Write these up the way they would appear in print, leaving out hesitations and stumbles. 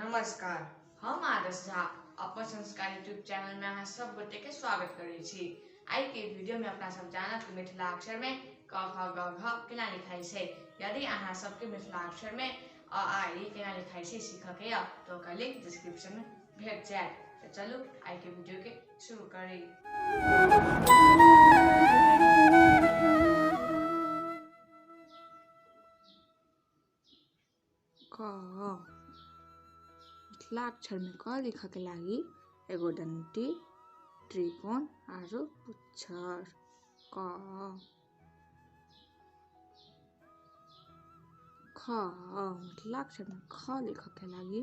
नमस्कार, हम आदर्श झा अपन संस्कार यूट्यूब चैनल में अहाँ सब गोटे के स्वागत करै छी। आइ के वीडियो में अपना सब जानब कि मिथिलाक्षर में क ख ग घ केना लिखाइ छै। यदि अहाँ सबके मिथिलाक्षर में अ आ इ केना लिखाइ छै सीखऽ के यऽ तऽ ओकर लिंक डिस्क्रिप्शन में भेट जायत। तऽ चलू आइ के वीडियो के शुरू करी। क मिथिलाक्षर में क लिखऽ के लागी एगो डंटी, त्रिकोण आरो पुच्छर। क ख मिथिलाक्षर में ख लिखऽ के लागी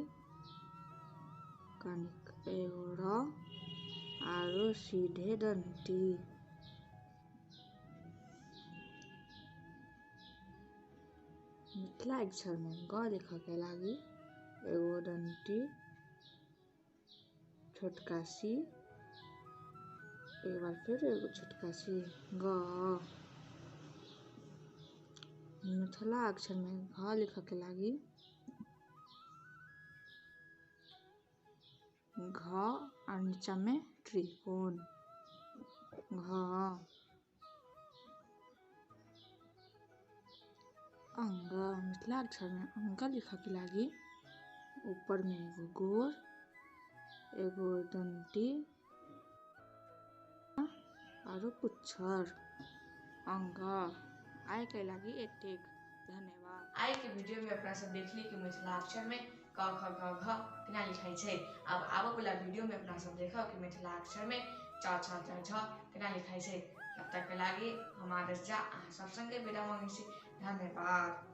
कनिक एगो र आरो सीधे डंटी। मिथिलाक्षर में ग लिखऽ के लागी एगो डंटी, छोटका सी, एक बार फिर एगो छोटका सी, ग। मिथिलाक्षर में घ लिखऽ के लागी घ और नीचा में त्रिकोण, घ। अंग मिथिलाक्षर में अंग लिखऽ के लागी ऊपर में एगो गोर, एगो डंटी आरो पुच्छर, अंग। आइ के लागी एतेक, धन्यवाद। आइ के वीडियो में अपना सब देखली कि मिथिलाक्षर में क ख ग घ केना लिखाइ छै। अब आबऽ वाला वीडियो में अपना सब देखब कि मिथिलाक्षर में च छ ज झ केना लिखाइ छै। तब तक के लागी हम आदर्श झा अहाँ सब संगे विदा मांगै छी। धन्यवाद।